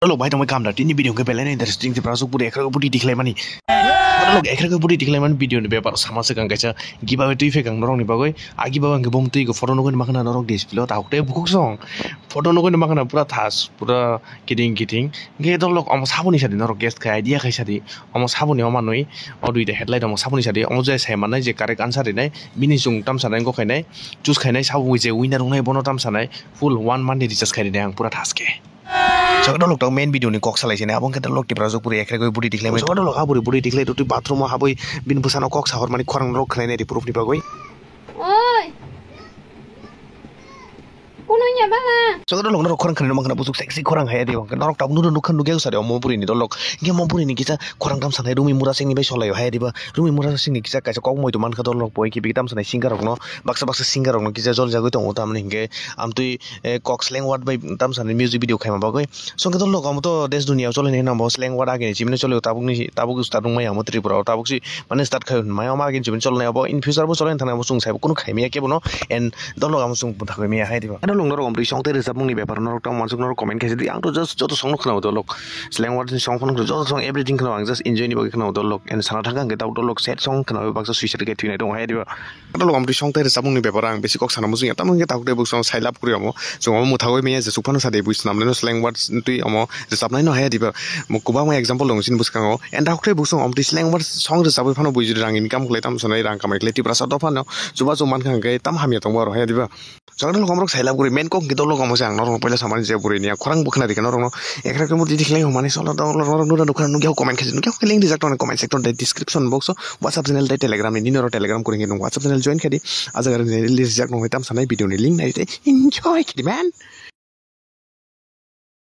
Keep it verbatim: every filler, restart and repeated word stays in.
Hello, bai tongbai kamda, tini video hwnkhe belai no interesting se prasuk puri ekra puri tikhlai mani. Hello, ekra puri tikhlai mani video ni bepar sama se kang kaisa giveaway twi phekang norok ni bagwi. A giveaway hwnkhe bom twi go photo nugwi makhna norok display o tabuk tei bukhuk song. Photo nugwi makhna pura thas, pura kiting kiting. Hwnkhe dolok omo saboni sadi norok guess khai idea khai sadi. Omo saboni omo nui, o duita headlight omo saboni sadi. Omo je sai manai je correct answer rinai, bini chwng tamsa nai go khainai, choose khainai sabo je winner wngnai bono tamsa nai full one month ni recharge khai rinai ang pura thas khe. Soke dolok tong main video ni kok salai sini, abong khe dolok tipra jok puri ekre goi budi tikhlai mai. Soke dolok ha buri budi tikhlai totwi bathroom o habwi bini bwsano kok sahor mani khorang rok khlai nai ri proof ni bagwi. Oi. Kuno ya bala. Soke dolok norok khorang khlai no mankha busuk sexy khorang hai di bang. Norok tabuk nuru nukhan nugya sari omo buri ni dolok. Nge mo buri ni kisa khorang tam sanai rumi mura sing ni bai solai hai di ba. Rumi mura sing ni kisa kaisa kok moi to mankha dolok boi ki bi tam sanai singer rok no. Baksa baksa singer rok no kisa jol jagwi tongo tamni hingke. Amtwi eh, kok slang word bai tamsani music video khaima bagwi. Songke to lok amo to desh dunia o chole hinwi nang bo slang word agini chimino chole tabuk ni tabuk start wngmaya amo Tripura o tabuk si mane start khai hinmaya amo agini chimino chole abo in future bo chole thang amo chwng saibo kunu khaimaya kebo no and dolok amo chwng bwtha khaimaya hai diba. Ano lok norok amtwi song tei rwchapmung ni bepar norok tamo uansuk norok comment khaisa di ang to just joto song no khwnao dolok slang word ni song phano joto song everything khwnao ang just enjoy ni bagwi khwnao dolok and sana thangka hwnkhe tabuk dolok sad song khwnao baksa suicide khe thwinai tongo hai diba. Ano lok amtwi song tei rwchapmung ni bepar ang bisi kok sana muchungya tamo hwnkhe tabuk tei bwskango sai lab kwrwi amo. Chwng omo mwthagwi manya je chukphano sa de bui swnam neno slang word twi omo rwchapnai no haya diba. Mo kwbangma example dong chini bwskango. And dakhwlai bwskango omo twi slang word song rwchapwi phano bui rang income khlai tamo sanai rang kamai khlai Tiprasa dophano chubachu mankha hwnkhe tam hamya tongo aro haya diba. Chwng nokha borok sai lab kwrwi main kok hwnkhe dol logo omo se ang norok paila samani je bwrwi ni khorang bwkhwnari khe norok no ekra khe mudi khlai hwnmani solo dol norok nukha nukya comment khe nukya khe link rijak tongni comment section tei description box o WhatsApp channel tei Telegram ni nini oro Telegram kwrwi hwnkhe nwng WhatsApp channel join khe di. Ah jaga rwngni release rijak nongwi tam sanai video ni link nai tei enjoy khe di man.